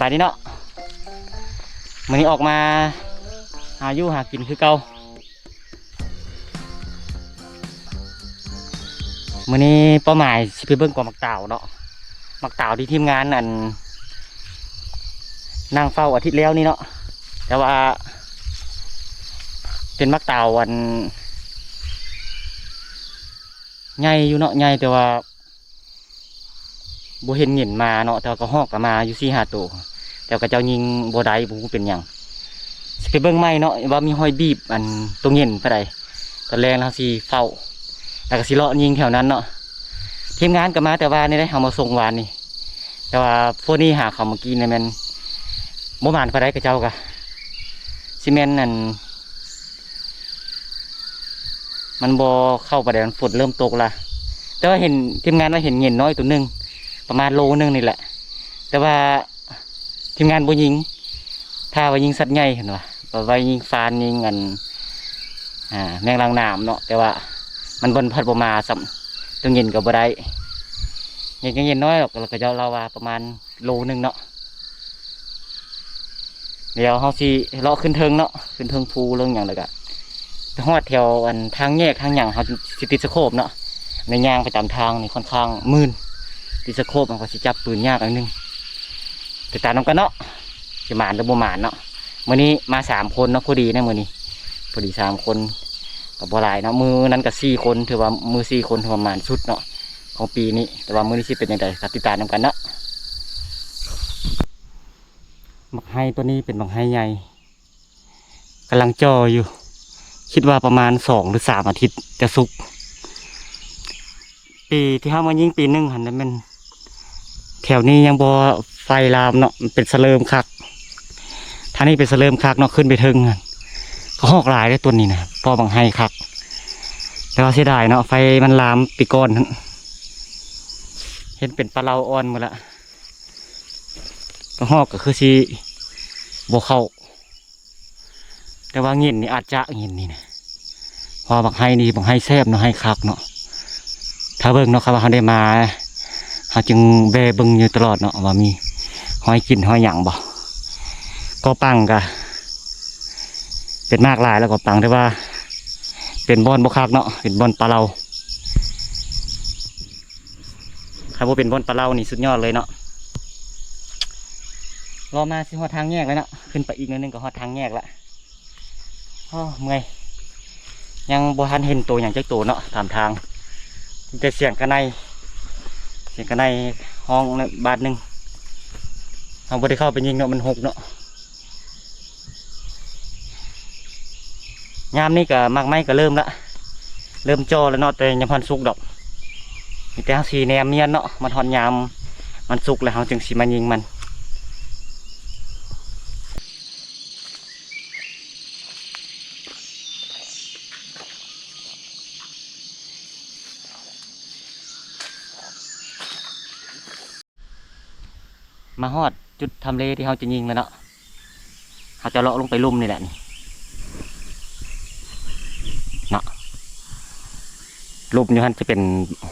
ອັນນີ້ເນາະ ມື້ນີ້ອອກມາຫາຢູ່ຫາກິນຄືເກົ່າ. ມື້ນີ້ເປົ້າໝາຍຊິໄປເບິ່ງກອງໝາກຕາວເນາະ ໝາກຕາວທີ່ທີມງານອັນ ນັ່ງເຝົ້າອາທິດແລ້ວນີ້ເນາະ ແຕ່ວ່າເປັນໝາກຕາວອັນ ໃຫຍ່ຢູ່ເນາະ ໃຫຍ່ ແຕ່ວ່າ ບໍ່ເຫັນເຫງັນມາເນາະ ແຕ່ວ່າກະຮອກກະມາຢູ່ສີ່ຫ້າໂຕ ແຕ່ວ່າເຂົາເຈົ້າຍິງບໍ່ໄດ້ ບໍ່ຮູ້ເປັນຫຍັງ. ຊິໄປເບິ່ງໃໝ່ເນາະ ວ່າມີຮອຍບີບອັນໂຕເຫງັນປານໃດ. ຕອນແລງເຮົາຊິເຝົ້າ ແລ້ວກະຊິເລາະຍິງແຖວນັ້ນເນາະ. ທີມງານກະມາແຕ່ວານນີ້ເດ້ ເຮົາມາສົ່ງວານນີ້ ແຕ່ວ່າພວກນີ້ຫາເຂົາມາກິນນີ້ແມ່ນບໍ່ໝານປານໃດ ເຂົາເຈົ້າກະຊິແມ່ນອັນ ມັນບໍ່ເຂົ້າປານໃດ ມັນຝົນເລີ່ມຕົກລະ. ແຕ່ວ່າເຫັນ ທີມງານວ່າເຫັນເຫງັນນ້ອຍໂຕໜຶ່ງ ປະມານໂລໜຶ່ງນີ້ແຫຼະ ແຕ່ວ່າທີມງານບໍ່ຍິງ ຖ້າວ່າຍິງສັດໃຫຍ່ເຫັນວ່າ ວ່າໄວ້ຍິງຟານ ຍິງອັນ ອ່າ ແມງລາງໜາມເນາະ. ແຕ່ວ່າມັນບໍ່ ພັດບໍ່ມາຊ້ຳ ໂຕເຫງັນກະບໍ່ໄດ້ ເຫງັນ ເຫງັນນ້ອຍດອກ ແລ້ວກະເຈົ້າລາວວ່າປະມານ ໂລໜຶ່ງເນາະ. ດຽວເຮົາຊິເລາະຂຶ້ນເທິງເນາະ ຂຶ້ນເທິງພູເລິງຫຍັງ ແລ້ວກະໄປຮອດແຖວອັນທາງແຍກທາງຫຍັງ ເຮົາຊິຕິດສະໂຄບເນາະ. ໃນຍ່າງໄປຕາມທາງນີ້ຂ້ອນຂ້າງມື່ນ ຕິດສະໂຄບມັນກະຊິຈັບປືນຍາກໜ້ອຍໜຶ່ງ. ຕິດຕາມນຳກັນເນາະ ຊິໝານຫຼືບໍ່ໝານເນາະ. ມື້ນີ້ມາສາມຄົນເນາະ ພໍດີນະມື້ນີ້ ພໍດີສາມຄົນ ກະບໍ່ຫຼາຍເນາະ. ມື້ນັ້ນກະສີ່ຄົນ ຖືວ່າມື້ສີ່ຄົນຖືວ່າໝານສຸດເນາະ ຂອງປີນີ້ ແຕ່ວ່າມື້ນີ້ຊິເປັນຈັ່ງໃດ ກະຕິດຕາມນຳກັນເນາະ. ໝາກໄຮໂຕນີ້ເປັນໝາກໄຮໃຫຍ່ ກຳລັງຈ່ອຢູ່ ຄິດວ່າປະມານສອງຫຼືສາມອາທິດຈະສຸກ. ປີທີ່ເຮົາມາຍິງປີໜຶ່ງຫັ້ນແມ່ນ ແຖວນີ້ຍັງບໍ່ໄຟລາມເນາະ ມັນເປັນສະເຫຼີມຄັກ. ທາງນີ້ເປັນສະເຫຼີມຄັກເນາະ ຂຶ້ນໄປເທິງຫັ້ນ ກະຮອກຫຼາຍເດ້ຕົ້ນນີ້ນະ ພໍບັກໄຮຄັກ. ແຕ່ວ່າເສຍດາຍເນາະ ໄຟມັນລາມປີກ່ອນຫັ້ນ ເຫັນເປັນປາເລົາອ່ອນໝົດລະ. ກະຮອກກະຄືຊິບໍ່ເຂົ້າ ແຕ່ວ່າເຫງັນນີ້ອາດຈະເຫງັນນີ້ນະ ເພາະວ່າບັກໄຮນີ້ບັກໄຮແຊບເນາະ ໄຮຄັກເນາະ. ຖ້າເບິ່ງເນາະ ຄັນວ່າເຮົາໄດ້ມາ ເຮົາຈຶ່ງແວ່ເບິ່ງຢູ່ຕະຫຼອດເນາະ ວ່າມີຮອຍກິນຮອຍຫຍັງບໍ່. ກໍປັງກະເປັນໝາກຫຼາຍແລ້ວກໍປັງ ແຕ່ວ່າເປັນບ່ອນບໍ່ຄັກເນາະ ເປັນບ່ອນປາເລົາ. ຄັນບໍ່ເປັນບ່ອນປາເລົານີ້ສຸດຍອດເລີຍເນາະ. ເລາະມາຊິຮອດທາງແຍກແລ້ວເນາະ ຂຶ້ນໄປອີກໜ້ອຍໜຶ່ງກະຮອດທາງແຍກລະ. ໂອ້ ເມື່ອຍ ຍັງບໍ່ທັນເຫັນໂຕຫຍັງຈັກໂຕເນາະ ຕາມທາງ ມີແຕ່ສຽງກະໄນ ສຽງກະໄນຮ້ອງບາດໜຶ່ງ. ເຮົາບໍ່ໄດ້ເຂົ້າໄປຍິງເນາະ ມັນຮົກເນາະ. ຍາມນີ້ກະໝາກໄມ້ກະເລີ່ມລະ ເລີ່ມຈ່ອລະເນາະ ແຕ່ຍັງບໍ່ທັນສຸກດອກ. ມີແຕ່ເຮົາຊິແນມມຽນເນາະ ມັນຮອດຍາມມັນສຸກແລ້ວ ເຮົາຈຶ່ງຊິມາຍິງມັນ. ມາຮອດຈຸດທຳເລທີ່ເຮົາຈະຍິງແລ້ວເນາະ. ເຮົາຈະເລາະລົງໄປລຸ່ມນີ້ແຫຼະນີ້ເນາະ. ລຸ່ມຢູ່ຫັ້ນຈະເປັນ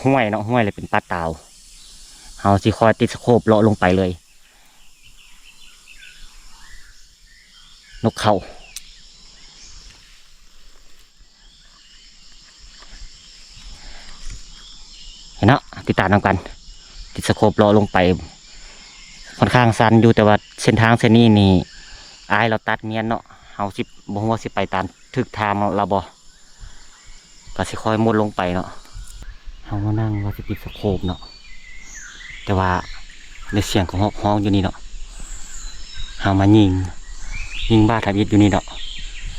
ຫ້ວຍເນາະ ຫ້ວຍ ແລະເປັນປ່າຕາວ. ເຮົາຊິຄອຍຕິດສະໂຄບເລາະລົງໄປເລີຍ. ນົກເຂົາ ເຫັນເນາະ ຕິດຕາມນຳກັນ. ຕິດສະໂຄບເລາະລົງໄປ ຂ້ອນຂ້າງຊັນຢູ່ ແຕ່ວ່າເສັ້ນທາງເສັ້ນນີ້ນີ້ ອ້າຍລາວຕັດມຽນເນາະ. ເຮົາຊິ ບໍ່ຮູ້ວ່າຊິໄປຕາມຖືກທາງລາວບໍ່ ກະຊິຄ່ອຍມຸດລົງໄປເນາະ. ເຮົາມານັ່ງວ່າຊິປິດສະໂຄບເນາະ ແຕ່ວ່າໄດ້ສຽງກະຮອກຮ້ອງຢູ່ນີ້ເນາະ. ເຮົາມາຍິງ ຍິງບາດທຳອິດຢູ່ນີ້ເນາະ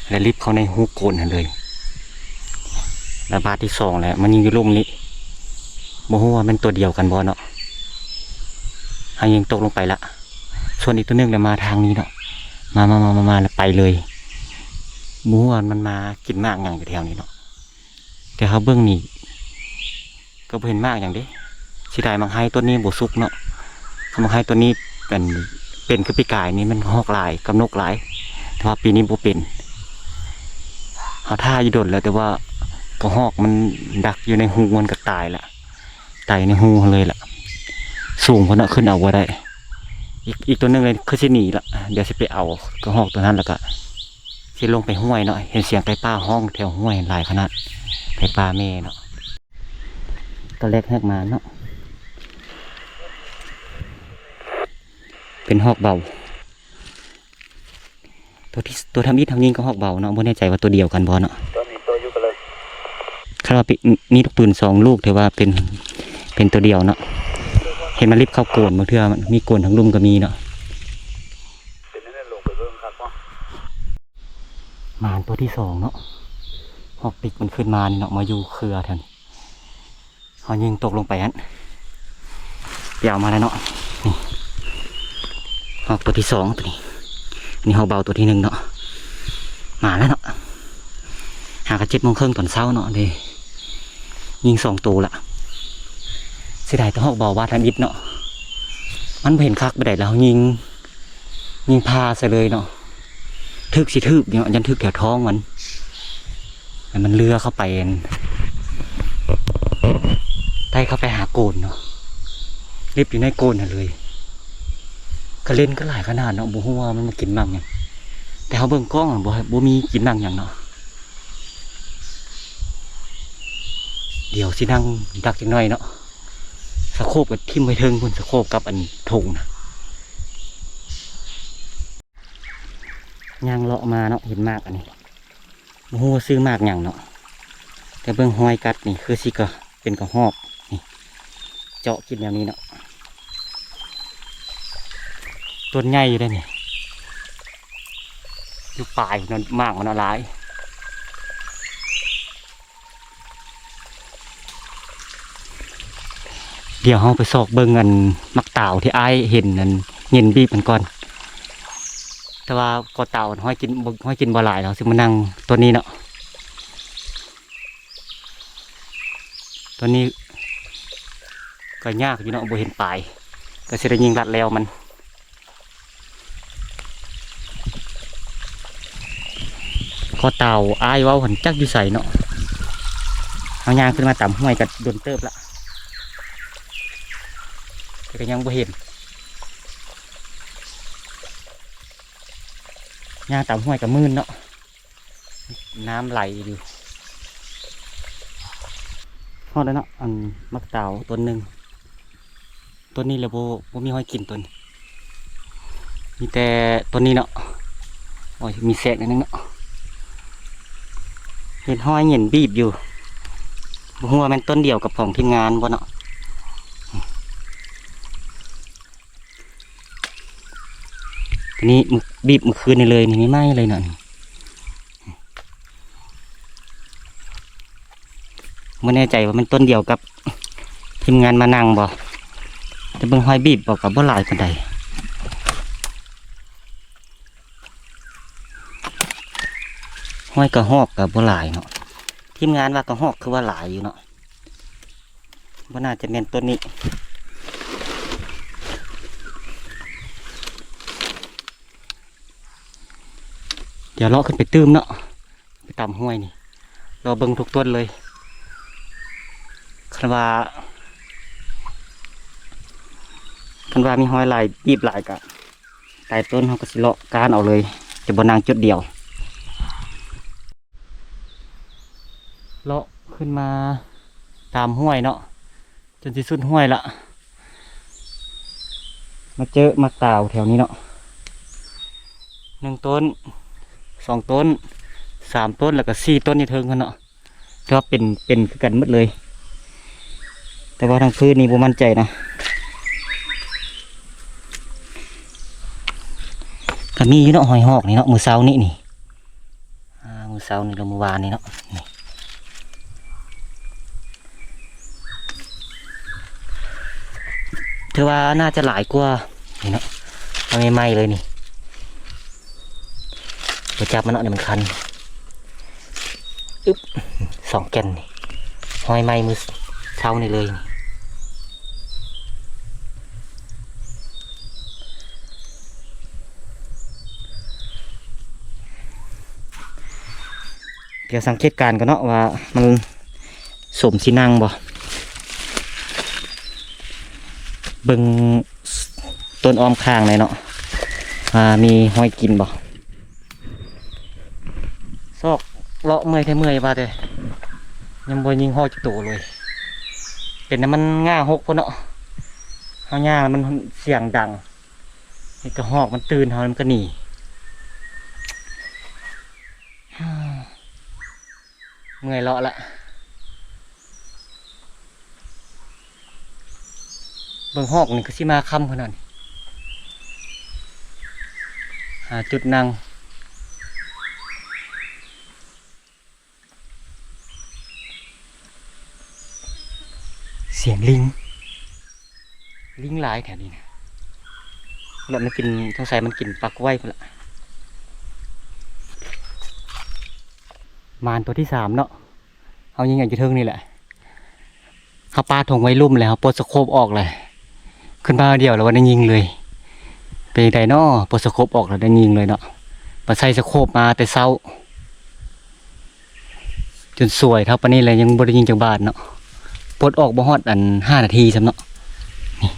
ແລະລິບເຂົ້າໃນຮູໂກນຫັ້ນເລີຍ. ແລະບາດທີສອງແຫຼະ ມາຍິງຢູ່ລຸ່ມນີ້ ບໍ່ຮູ້ວ່າແມ່ນຕົວດຽວກັນບໍ່ເນາະ. ເຮົາຍິງຕົກລົງໄປລະ ສ່ວນອີກຕົວໜຶ່ງລະມາທາງນີ້ເນາະ. ມາ ມາ ມາ ມາ ມາ ລະໄປເລີຍ. ບໍ່ຮູ້ວ່າມັນມາກິນໝາກຫຍັງຢູ່ແຖວນີ້ເນາະ. ແຕ່ເຮົາເບິ່ງນີ້ກະບໍ່ເຫັນໝາກຫຍັງເດ້. ເສຍດາຍໝາກໄຮຕົ້ນນີ້ບໍ່ສຸກເນາະ. ຄັນໝາກໄຮຕົ້ນນີ້ເປັນ ເປັນຄືປີກາຍນີ້ ມັນຮອກຫຼາຍກັບນົກຫຼາຍ ແຕ່ວ່າປີນີ້ບໍ່ເປັນ. ເຮົາຖ້າຢູ່ດົນແລ້ວ ແຕ່ວ່າກະຮອກມັນດັກຢູ່ໃນຮູ ມັນກະຕາຍລະ ຕາຍໃນຮູຫັ້ນເລີຍລະ. ສູງພຸ້ນເນາະ ຂຶ້ນເອົາບໍ່ໄດ້. ອີກ ອີກຕົວໜຶ່ງເລີຍ ຄືຊິໜີລະ. ດຽວຊິໄປເອົາກະຮອກຕົວນັ້ນ ແລ້ວກະຊິລົງໄປຫ້ວຍເນາະ. ເຫັນສຽງໄກ່ປ່າຮ້ອງແຖວຫ້ວຍຫຼາຍຂະໜາດ, ໄກ່ປ່າແມ່ເນາະ. ກະແລກຮາກມາເນາະ, ເປັນຮອກເບົາ. ຕົວທີ່ ຕົວທຳອິດເຮົາຍິງກະຮອກເບົາເນາະ, ບໍ່ແນ່ໃຈວ່າຕົວດຽວກັນບໍ່ເນາະ. ຄັນວ່າເປັນ ມີລູກປືນສອງລູກ ຖືວ່າເປັນ ເປັນຕົວດຽວເນາະ. ເຫັນມັນລິບເຂົ້າໂກນ, ບາງເທື່ອມັນມີໂກນທາງລຸ່ມກະມີເນາະ. ມາຕົວທີສອງເນາະ, ຮອກປິກມັນຂຶ້ນມານີ້ເນາະ, ມາຢູ່ເຄືອແຖວນີ້. ເຮົາຍິງຕົກລົງໄປຫັ້ນ, ໄປເອົາມາແລ້ວເນາະ. ນີ້ຮອກຕົວທີສອງ ຕົວນີ້, ນີ້ຮອກເບົາຕົວທີໜຶ່ງເນາະ. ມາແລ້ວເນາະ, ຫາກະເຈັດໂມງເຄິ່ງຕອນເຊົ້າເນາະເດ້. ຍິງສອງໂຕລະ. ເສຍດາຍແຕ່ຮອກເບົາບາດທຳອິດເນາະ, ມັນບໍ່ເຫັນຄັກປານໃດ ແລ້ວເຮົາຍິງ ຍິງຜ່າໃສ່ເລີຍເນາະ. ຖືກຊິຖືກຢູ່ເນາະ, ຢ້ານຖືກແຖວທ້ອງມັນ, ໃຫ້ມັນເລືອເຂົ້າໄປ ໄຕ່ເຂົ້າໄປຫາໂກນເນາະ, ລິບຢູ່ໃນໂກນຫັ້ນເລີຍ. ກະເລັນກະຫຼາຍຂະໜາດເນາະ, ບໍ່ຮູ້ວ່າມັນມາກິນໝາກຫຍັງ, ແຕ່ເຮົາເບິ່ງກ້ອງບໍ່ ບໍ່ມີກິນໝາກຫຍັງເນາະ. ດຽວຊິນັ່ງດັກຈັກໜ້ອຍເນາະ, ສະໂຄບກະຖິ້ມໄວ້ເທິງພຸ້ນ, ສະໂຄບກັບອັນຖົງນະ. ຍ່າງເລາະມາເນາະ, ເຫັນໝາກອັນນີ້, ບໍ່ຮູ້ວ່າຊື່ໝາກຫຍັງເນາະ, ແຕ່ເບິ່ງຮອຍກັດນີ້ ຄືຊິກະເປັນກະຮອກ. ນີ້ ເຈາະກິນແນວນີ້ເນາະ, ຕົ້ນໃຫຍ່ຢູ່ເດ້ນີ້, ຢູ່ປາຍເນາະ, ໝາກມັນເນາະຫຼາຍ. ດຽວເຮົາໄປຊອກເບິ່ງອັນໝາກຕາວທີ່ອ້າຍເຫັນອັນເຫງັນບີບມັນກ່ອນ. ແຕ່ວ່າກໍຕາວຫ້ອຍກິນ ຫ້ອຍກິນບໍ່ຫຼາຍ, ເຮົາຊິມານັ່ງຕົ້ນນີ້ເນາະ. ຕອນນີ້ກໍຍາກຢູ່ເນາະ, ບໍ່ເຫັນປາຍ, ກໍຊິໄດ້ຍິງລັດແລ້ວມັນ. ກໍຕາວອ້າຍເວົ້າຫັ້ນຈັກຢູ່ໃສເນາະ, ເຮົາຍ່າງຂຶ້ນມາຕາມຫ້ວຍກໍດົນເຕີບລະ ແຕ່ກໍຍັງບໍ່ເຫັນ. ຍ່າງຕາມຫ້ວຍກໍມື່ນເນາະ. ນ້ຳໄຫຼຢູ່. ຮອດແລ້ວເນາະ, ອັນໝາກຕາວຕົ້ນໜຶ່ງ, ຕົ້ນນີ້ແຫຼະ ບໍ່ ບໍ່ມີຮອຍກິນຕົ້ນ, ມີແຕ່ຕົ້ນນີ້ເນາະ. ໂອ້ຍ ມີແຊກໜ້ອຍໜຶ່ງເນາະ, ເຫັນຮອຍເຫງັນບີບຢູ່. ບໍ່ຮູ້ວ່າແມ່ນຕົ້ນດຽວກັບຂອງທີມງານບໍ່ເນາະ. ຕົວນີ້ບີບມື້ຄືນນີ້ເລີຍນີ້, ໃໝ່ໆເລີຍເນາະ. ບໍ່ແນ່ໃຈວ່າແມ່ນຕົ້ນດຽວກັບທີມງານມານັ່ງບໍ່, ແຕ່ເບິ່ງຮອຍບີບບໍ່ ກໍບໍ່ຫຼາຍປານໃດ. ຮອຍກະຮອກກໍບໍ່ຫຼາຍເນາະ, ທີມງານວ່າກະຮອກຄືວ່າຫຼາຍຢູ່ເນາະ. ບໍ່ໜ້າຈະແມ່ນຕົ້ນນີ້. ດຽວເລາະຂຶ້ນໄປຕື່ມເນາະ, ໄປຕາມຫ້ວຍນີ້, ເລາະເບິ່ງທຸກຕົ້ນເລີຍ. ຄັນວ່າ ຄັນວ່າມີຮອຍຫຼາຍ ບີບຫຼາຍກະ ຕາຍຕົ້ນ ເຮົາກໍຊິເລາະກ້ານເອົາເລີຍ, ຈະບໍ່ນັ່ງຈຸດດຽວ. ເລາະຂຶ້ນມາຕາມຫ້ວຍເນາະ, ຈົນຊິສຸດຫ້ວຍລະ, ມາເຈີໝາກຕາວແຖວນີ້ເນາະ, ໜຶ່ງຕົ້ນ ສອງຕົ້ນ ສາມຕົ້ນ ແລ້ວກໍສີ່ຕົ້ນຢູ່ເທິງຫັ້ນເນາະ. ແຕ່ວ່າເປັນ ເປັນຄືກັນໝົດເລີຍ, ແຕ່ວ່າທາງພື້ນນີ້ບໍ່ໝັ້ນໃຈນະ. ກໍມີຢູ່ເນາະ ຮອຍຮອກນີ້ເນາະ, ມື້ເຊົ້ານີ້ນີ້, ອ່າ ມື້ເຊົ້ານີ້ ຫຼື ມື້ວານນີ້ເນາະ. ນີ້ ຖືວ່າໜ້າຈະຫຼາຍກວ່ານີ້ເນາະ, ເອົາໃໝ່ໆເລີຍນີ້. ບໍ່ຈັບມັນເນາະ, ດຽວມັນຄັນ. ອຶບ ສອງແກ່ນນີ້, ຮອຍໃໝ່ມື້ເຊົ້ານີ້ເລີຍ. ດຽວສັງເກດການກ່ອນເນາະ ວ່າມັນສົມຊິນັ່ງບໍ່, ເບິ່ງ ຕົ້ນອ້ອມຂ້າງແດ່ເນາະ ວ່າມີຫອຍກິນບໍ່. ຊອກເລາະເມື່ອຍແທ້ເມື່ອຍວ່າແຕ່ ຍັງບໍ່ຍິງຮອດຈັກໂຕເລີຍ. ເປັນນຳມັນງ່າຫົກພຸ້ນເນາະ ເຮົາຍ່າງແລ້ວມັນສຽງດັງ ເຮັດກະຮອກມັນຕື່ນເຮົາ ມັນກະໜີ. ເມື່ອຍເລາະລະ. ເບິ່ງຮອກນີ້ຄືຊິມາຄ່ຳຂະໜາດນີ້. ຫາຈຸດນັ່ງ. ສຽງລິງ ລິງຫຼາຍແຖວນີ້ນະ. ແລ້ວມັນກິນ ສົງໄສມັນກິນປາກໄວ້ພຸ້ນລະ. ໝານຕົວທີສາມເນາະ ເຮົາຍິງຢູ່ເທິງນີ້ແຫຼະ. ເຮົາປາຖົງໄວ້ລຸ່ມແລ້ວ ເຮົາປົດສະໂຄບອອກແລ້ວ ຂຶ້ນມາດຽວແລ້ວບໍ່ໄດ້ຍິງເລີຍ. ເປັນຈັ່ງໃດເນາະ ປົດສະໂຄບອອກແລ້ວໄດ້ຍິງເລີຍເນາະ. ໄປໃສ່ສະໂຄບມາແຕ່ເຊົ້າ ຈົນສວຍເທົ່າປານນີ້ແລ້ວ ຍັງບໍ່ໄດ້ຍິງຈັກບາດເນາະ. ປົດອອກບໍ່ຮອດອັນຫ້ານາທີຊ້ຳເນາະ. ນີ້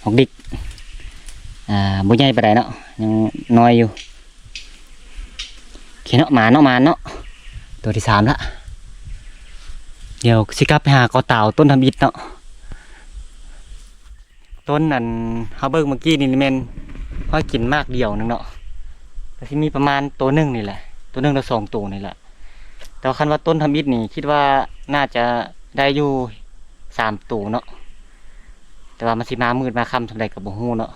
ຮອກດິກ ອ່າ ບໍ່ໃຫຍ່ປານໃດເນາະ ຍັງນ້ອຍຢູ່. ໂອເຄເນາະ ມາເນາະ ມາເນາະ ຕົວທີສາມລະ. ດຽວຊິກັບໄປຫາກໍຕາວຕົ້ນທຳອິດເນາະ. ຕົ້ນອັນເຮົາເບິ່ງເມື່ອກີ້ນີ້ແມ່ນຮອຍກິນໝາກດຽວໜຶ່ງເນາະ ກະຊິມີປະມານໂຕໜຶ່ງນີ້ແຫຼະ ໂຕໜຶ່ງຫຼືສອງໂຕນີ້ແຫຼະ. ແຕ່ວ່າຄັນວ່າຕົ້ນທຳອິດນີ້ ຄິດວ່າໜ້າຈະໄດ້ຢູ່ສາມໂຕເນາະ. ແຕ່ວ່າມັນຊິມາມືດມາຄ່ຳສ່ຳໃດກະບໍ່ຮູ້ເນາະ.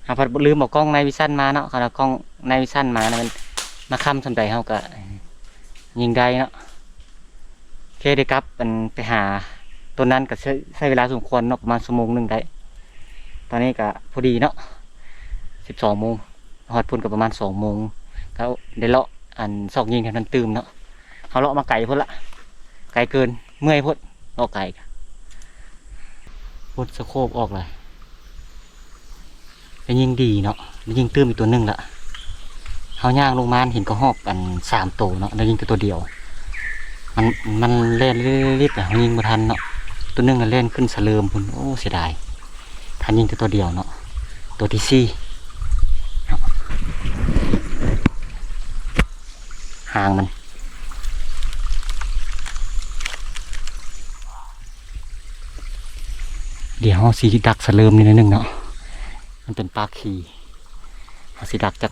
ເຮົາພັດລືມເອົາກ້ອງໄນວິຊັນມາເນາະ ຄັນເອົາກ້ອງໄນວິຊັນມານະ ມັນມາຄ່ຳສ່ຳໃດເຮົາກະຍິງໄດ້ເນາະ. ໂອເຄ ໄດ້ກັບອັນໄປຫາຕົ້ນນັ້ນກະໃຊ້ ໃຊ້ເວລາສົມຄວນເນາະ ປະມານຊົ່ວໂມງໜຶ່ງໄດ້. ຕອນນີ້ກະພໍດີເນາະ ສິບສອງໂມງ ຮອດພຸ້ນກະປະມານສອງໂມງ ກະໄດ້ເລາະອັນຊອກຍິງແຖວນັ້ນຕື່ມເນາະ. ເຮົາເລາະມາໄກພຸ້ນລະ ໄກເກີນ ເມື່ອຍໂພດ ເລາະໄກ. ປົດສະໂຄບອອກລະ ໄດ້ຍິງດີເນາະ ໄດ້ຍິງຕື່ມອີກຕົວໜຶ່ງລະ. ເຮົາຍ່າງລົງມາເຫັນກະຮອກອັນສາມໂຕເນາະ ໄດ້ຍິງແຕ່ຕົວດຽວ. ມັນ ມັນແລ່ນລິດໆ ເຮົາຍິງບໍ່ທັນເນາະ. ຕົວໜຶ່ງລະແລ່ນຂຶ້ນສະເຫຼີມພຸ້ນ ໂອ້ ເສຍດາຍ. ທັນຍິງແຕ່ຕົວດຽວເນາະ ຕົວທີສີ່ເນາະ ຫາງມັນ. ດຽວເຮົາຊິດັກສະເຫຼີມນິດໜຶ່ງເນາະ ມັນເປັນປາກຂີ້. ເຮົາຊິດັກຈັກ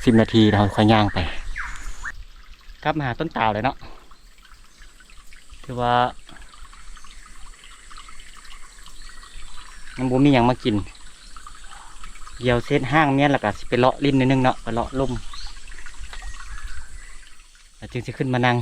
ສິບນາທີແລ້ວເຮົາຄ່ອຍຍ່າງໄປ. ກັບມາຫາຕົ້ນຕາວເລີຍເນາະ. ຖືວ່າຍັງບໍ່ມີຫຍັງມາກິນ. ດຽວເຮັດຫ້າງມ້ຽນ ແລ້ວກະຊິໄປເລາະຫຼິ້ນໜ້ອຍໜຶ່ງເນາະ ໄປເລາະລົມ ແລ້ວຈຶ່ງຊິຂຶ້ນມານັ່ງ.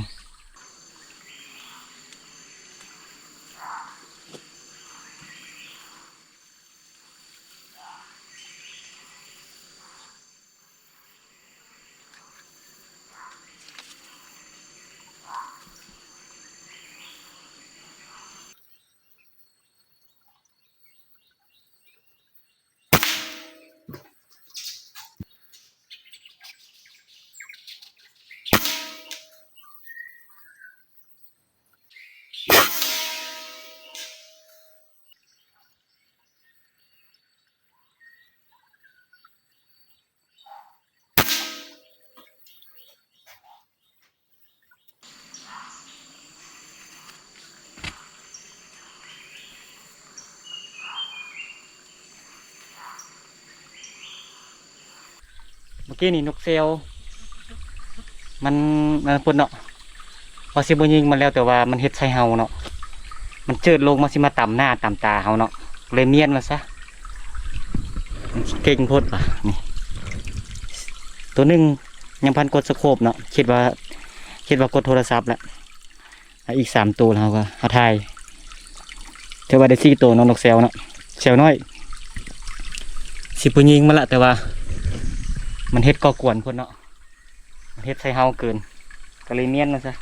ເມື່ອກີ້ນີ້ນົກແຊວ ມັນ ມັນພຸ້ນເນາະ ວ່າຊິບໍ່ຍິງມັນແລ້ວ ແຕ່ວ່າມັນເຮັດໃສ່ເຮົາເນາະ ມັນເຈີດລົງມາ ຊິມາຕຳໜ້າຕຳຕາເຮົາເນາະ ເລີຍມ້ຽນມັນຊະ. ມັນເກັ່ງໂພດວ່າ ນີ້ ໂຕໜຶ່ງຍັງພັນກົດສະໂຄບເນາະ ຄິດວ່າ ຄິດວ່າກົດໂທລະສັບແລ້ວ. ອ່າ ອີກສາມໂຕແລ້ວເຮົາກະ ເຮົາຖ່າຍ ຖືວ່າໄດ້ສີ່ໂຕເນາະ ນົກແຊວເນາະ ແຊວນ້ອຍ ຊິບໍ່ຍິງມັນລະ ແຕ່ວ່າມັນເຮັດກໍ່ກວນໂພດເນາະ ມັນເຮັດໃສ່ເຮົາເກີນ ກະເລີຍມ້ຽນມັນຊະ.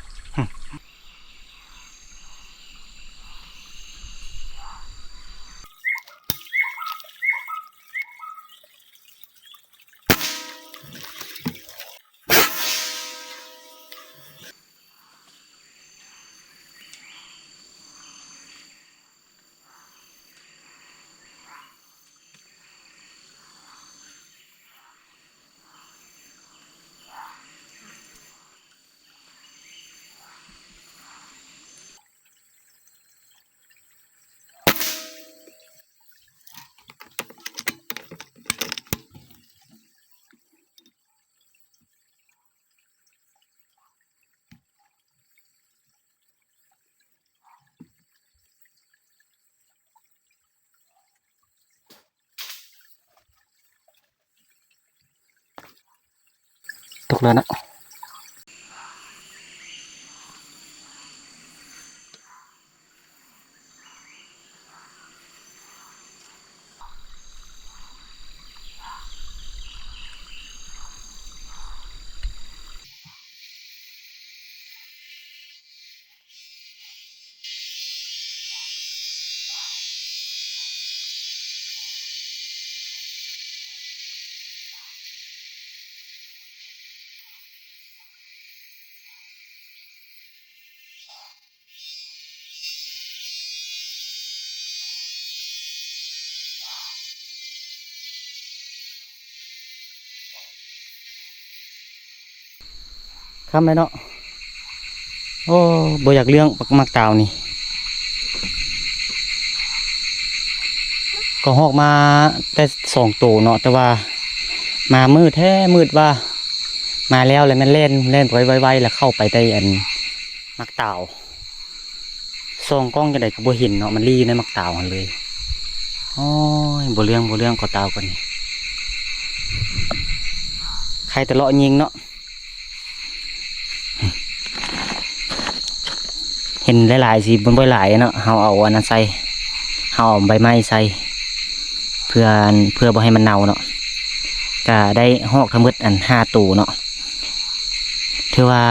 ຕົກແລ້ວເນາະ. ຄ່ຳແລ້ວເນາະ. ໂອ້ ບໍ່ຢາກເລື່ອງບັກ ໝາກຕາວນີ້ ກໍຮອກມາແຕ່ສອງໂຕເນາະ ແຕ່ວ່າມາມືດແທ້ມືດວ່າ ມາແລ້ວ ແລ້ວແມ່ນແລ່ນ ແລ່ນໄວໆ ແລ້ວເຂົ້າໄປໃນອັນ ໝາກຕາວ ສ່ອງກ້ອງຈັ່ງໃດກໍບໍ່ເຫັນເນາະ ມັນລີ້ຢູ່ໃນໝາກຕາວຫັ້ນເລີຍ. ໂອ້ຍ ບໍ່ເລື່ອງ ບໍ່ເລື່ອງ ກໍຕາວກ່ອນນີ້ ໃຄແຕ່ເລາະຍິງເນາະ. ເຫັນຫຼາຍໆ ຊິບໍ່ຫຼາຍເນາະ ເຮົາເອົາອັນນັ້ນໃສ່ ເຮົາເອົາໃບໄມ້ໃສ່ ເພື່ອ ເພື່ອບໍ່ໃຫ້ມັນເນົ່າເນາະ. ກະໄດ້ຮອກທັງໝົດອັນຫ້າໂຕເນາະ ຖືວ່າ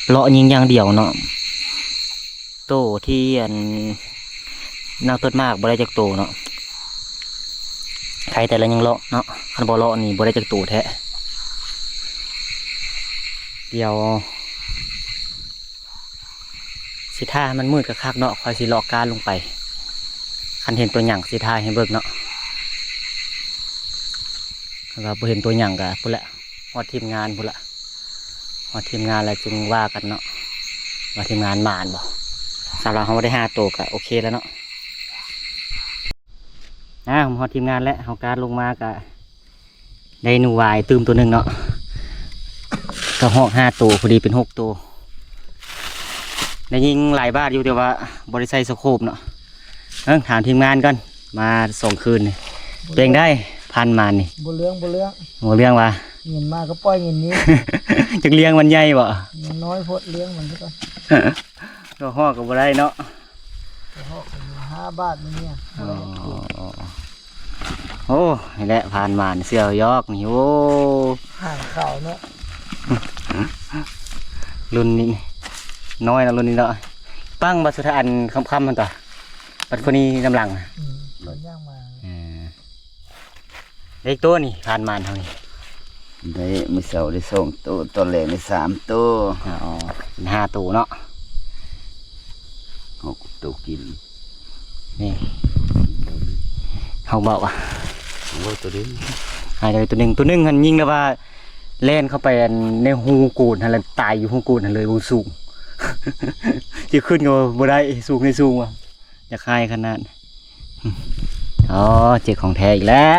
ເລາະຍິງຢ່າງດຽວເນາະ. ໂຕທີ່ອັນ ນັກຕົ້ນໝາກບໍ່ໄດ້ຈັກໂຕເນາະ ໃຄແຕ່ລະຍັງເລາະເນາະ ຄັນບໍ່ເລາະນີ້ບໍ່ໄດ້ຈັກໂຕແທ້. ດຽວຊິຖ້າໃຫ້ມັນມືດຄັກໆເນາະ ຂ້ອຍຊິເລາະກ້ານລົງໄປ ຄັນເຫັນໂຕຫຍັງຊິຖ່າຍໃຫ້ເບິ່ງເນາະ. ຄັນວ່າບໍ່ເຫັນໂຕຫຍັງກະພຸ້ນແຫຼະ ຮອດທີມງານພຸ້ນລະ ຮອດທີມງານແລ້ວຈຶ່ງວ່າກັນເນາະ ວ່າທີມງານໝານບໍ່. ສຳລັບເຮົາໄດ້ຫ້າໂຕກະໂອເຄແລ້ວເນາະ. ອ່າ ຮອດທີມງານແລ້ວ ເຮົາກາດລົງມາກະໄດ້ໜູຫວາຍຕື່ມໂຕໜຶ່ງເນາະ ກະຮອກຫ້າໂຕ ພໍດີເປັນຫົກໂຕ. ໄດ້ຍິງຫຼາຍບາດຢູ່ ແຕ່ວ່າບໍ່ໄດ້ໃສ່ສະໂຄບເນາະ. ເອີ ຖາມທີມງານກ່ອນ ມາສອງຄືນນີ້ ເປັນໃດ ຜ່ານມານີ້ ບໍ່ເລື່ອງ ບໍ່ເລື່ອງ ບໍ່ເລື່ອງຫວາ? ເງິນມາກໍປ່ອຍເງິນນີ້ ຈັກລ້ຽງມັນໃຫຍ່ບໍ່? ມັນນ້ອຍໂພດ ລ້ຽງມັນຊະກ່ອນ ກໍຮອກກໍບໍ່ໄດ້ເນາະ ກໍຮອກກໍມີຫ້າບາດນີ້. ອໍ ໂອ້ ນີ້ແຫຼະ ຜ່ານມາເສື້ອຢອກນີ້ ໂອ້ ຫາງຂາວເນາະ ລຸ້ນນີ້ນ້ອຍເນາະ ລຸ້ນນີ້ເນາະ. ປັງບັດສຸດທ້າຍອັນຄ້ຳໆຫັ້ນຕາ ບັດຄົນນີ້ນຳຫຼັງ ອືມ ມັນຍ່າງມາ ເອີ ເລກໂຕນີ້ ຜ່ານມາເຮົານີ້ ໄດ້ມື້ເຊົ້າໄດ້ສອງໂຕ ຕອນແລງໄດ້ສາມໂຕ. ອໍ ເປັນຫ້າໂຕເນາະ ຫົກໂຕກິນ ນີ້ ເຮົາເວົ້າວ່າ ໂອ້ ໂຕໜຶ່ງ ໃຫ້ໄດ້ໂຕໜຶ່ງ ໂຕໜຶ່ງຫັ້ນຍິງແລ້ວວ່າ ແລ່ນເຂົ້າໄປອັນໃນຮູໂກນຫັ້ນ ແລ້ວຕາຍຢູ່ຮູໂກນຫັ້ນເລີຍ ບໍ່ສູງ ຊິຂຶ້ນກໍບໍ່ໄດ້ ສູງໄດ້ສູງວ່າ ຢາກໃຫ້ຂະໜາດ. ອໍ ເຈີຂອງແທ້ອີກແລ້ວ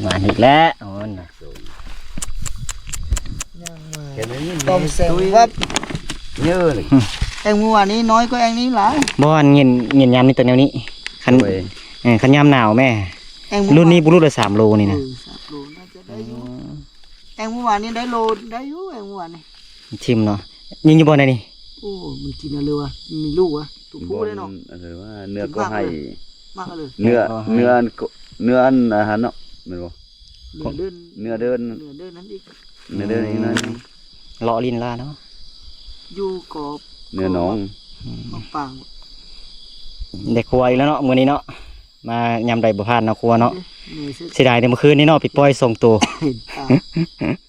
ຫວານອີກແລ້ວ ໂອ້ນະ ຍ່າງມາ ແຄ່ນີ້ ຕ້ອມແສງ ແມ່ນຕຸ້ຍ ວັບ ເຍອະເລີຍ. ແອ່ງມື້ວານນີ້ນ້ອຍກວ່າແອ່ງນີ້ຫຼາຍ ບໍ່ ອັນເຫງັນ ເຫງັນຍາມນີ້ໂຕແນວນີ້ ຄັນ ໂດຍ ເອີ ຄັນຍາມໜາວແມ່ ແອ່ງມື້ ລຸ້ນນີ້ບໍ່ຫຼຸດລະສາມໂລນີ້ນະ ເອີ ສາມໂລໜ້າຈະໄດ້ຢູ່. ອໍ ແອ່ງມື້ວານນີ້ໄດ້ໂລ ໄດ້ຢູ່ແອ່ງມື້ວານນີ້ ຖິ້ມເນາະ ຍິງຢູ່ບ່ອນໃດນີ້? ໂອ້ ມັນກິນເອົາເລີຍວ່າ ມີລູກວ່າ ຕົວຜູ້ເດ້ເນາະ ອັນນັ້ນວ່າເນື້ອກໍໃຫ້ ມາກເລີຍ ເນື້ອ ເນື້ອອັນ ເນື້ອອັນນັ້ນເນາະ ແມ່ນບໍ່? ເນື້ອເດີນ ເນື້ອເດີນນັ້ນອີກ ເນື້ອເດີນອີກໜ້ອຍໜຶ່ງ ເລາະຫຼິ້ນລາເນາະ ຢູ່ກອບ ເນື້ອໜອງ ອືມ ມາປາງ ໄດ້ຄົວອີກແລ້ວເນາະ ມື້ນີ້ເນາະ. ມາຍາມໃດບໍ່ຜ່ານເນາະຄົວເນາະ ເສຍດາຍແຕ່ມື້ຄືນນີ້ເນາະ ໄປປ່ອຍສອງໂຕ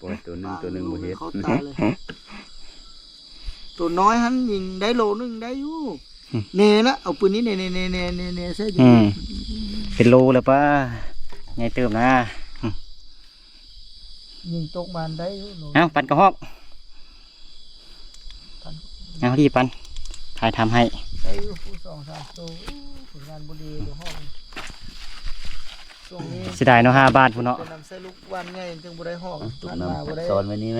ປ່ອຍໂຕໜຶ່ງ ໂຕໜຶ່ງບໍ່ເຮັດ ໂຕນ້ອຍຫັ້ນຍິງໄດ້ໂລໜຶ່ງໄດ້ຢູ່ ແນ່ລະ ເອົາປືນນີ້ແນ່ໆໆໆໃສ່ ອືມ ເປັນໂລແລ້ວປ້າ ໃຫຍ່ເຕີບນະ ຍິງຕົກມາໄດ້ຢູ່ໂລ ເອົ້າ ປັນກະຮອກ ເອົາ ທີ່ປັນ ຖ່າຍທຳໃຫ້ ໄດ້ຢູ່ຜູ້ສອງສາມໂຕ ຜົນງານບໍ່ດີ ເສຍດາຍເນາະ ຫ້າບາດພຸ້ນເນາະ ໄປນຳໃສ່ລູກຫວ່ານໃຫຍ່ຈຶ່ງບໍ່ໄດ້ຮອກ ຕຸກມາບໍ່ໄດ້ ຊ້ອນໄວ້ນີ້ໄໝ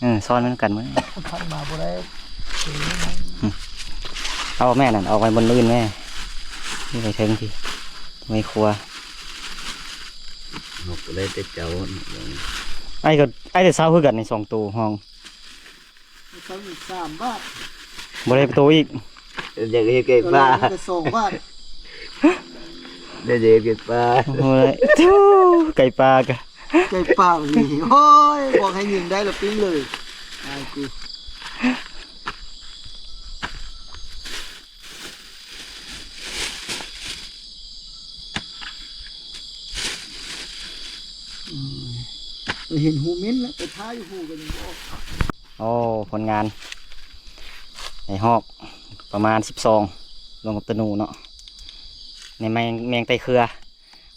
ເອີ ຊ້ອນມັນກັນມື້ ພັນມາບໍ່ໄດ້ ເອົາແມ່ນັ້ນ ເອົາໄວ້ບ່ອນອື່ນແມ່ ນີ້ໄວ້ເທິງພີ້ ໄວ້ຄົວ ເຮົາບໍ່ໄດ້ແຕ່ເຈົ້າ ອ້າຍກໍ ອ້າຍແຕ່ເຊົ້າຄືກັນນີ້ ສອງໂຕຫ້ອງ ເຂົາອີກສາມບາດ ບໍ່ໄດ້ໂຕອີກ ຢາກເຮັດໄກ່ປ່າ ກໍເລີຍເປັນສອງບາດ ຢາກເຮັດໄກ່ປ່າ ໂອ້ຍ ໄກ່ປ່າກະ ໄກ່ປ່ານີ້ ໂອ້ຍ ບອກໃຫ້ຍິງໄດ້ລະປີ້ງເລີຍ ອາຍກູ ອືມ ເຫັນຮູເມັ້ນແລ້ວ ໄປຖ້າຢູ່ຮູກໍຍັງບໍ່ອອກ. ໂອ້ ຜົນງານ ໄດ້ຮອກປະມານສິບສອງ ລວມກັບຕະໜູເນາະ ໃນແມງ ແມງໄຕເຄືອ.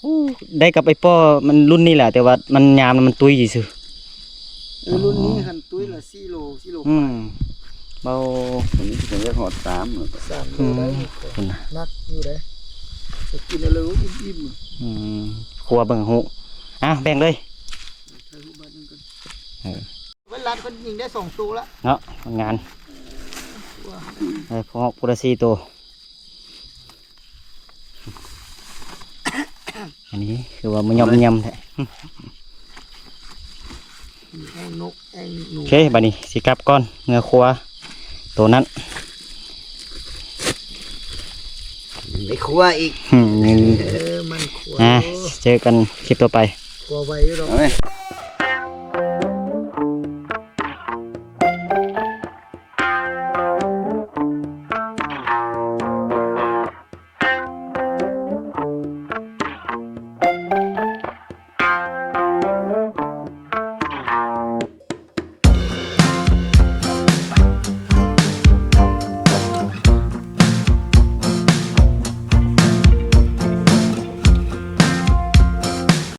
ໂອ້ ໄດ້ກັບໄອ້ປ້ອມັນລຸ້ນນີ້ແຫຼະ ແຕ່ວ່າມັນຍາມແລ້ວມັນຕຸ້ຍຊື່ໆ. ເອີ ລຸ້ນນີ້ຫັ້ນຕຸ້ຍລະສີ່ໂລ ສີ່ໂລ ອືມ ເບົາ ຕົວນີ້ຊິເປັນຮອດສາມ ສາມໂລໄດ້ ອືມ ພຸ້ນນະ ໜັກຢູ່ເດ້ ກິນເອົາເລີຍ ອີ່ມໆ ອືມ ຄົວເບິ່ງຮູ້ ອ່ະ ແບ່ງເລີຍ ຖ່າຍຮູບບາດໜຶ່ງກ່ອນ ເອີ ເວລາເພິ່ນຍິງໄດ້ສອງໂຕລະເນາະ ຜົນງານ ເອີ ພວກພຸ້ນລະສີ່ໂຕ. ອັນນີ້ຄືວ່າມາຫຍ້ອມແຍ້ມແທ້ ແອ່ງນົກແອ່ງໜູ ໂອເຄ ບາດນີ້ຊິກັບກ່ອນ ເມືອຄົວໂຕນັ້ນ ໄດ້ຄົວອີກ ອືມ ເອີ ມັນຄົວ ອ່າ ເຈີກັນຄລິບຕໍ່ໄປ ຄົວໄວຢູ່ດອກ ເອົາເລີຍ.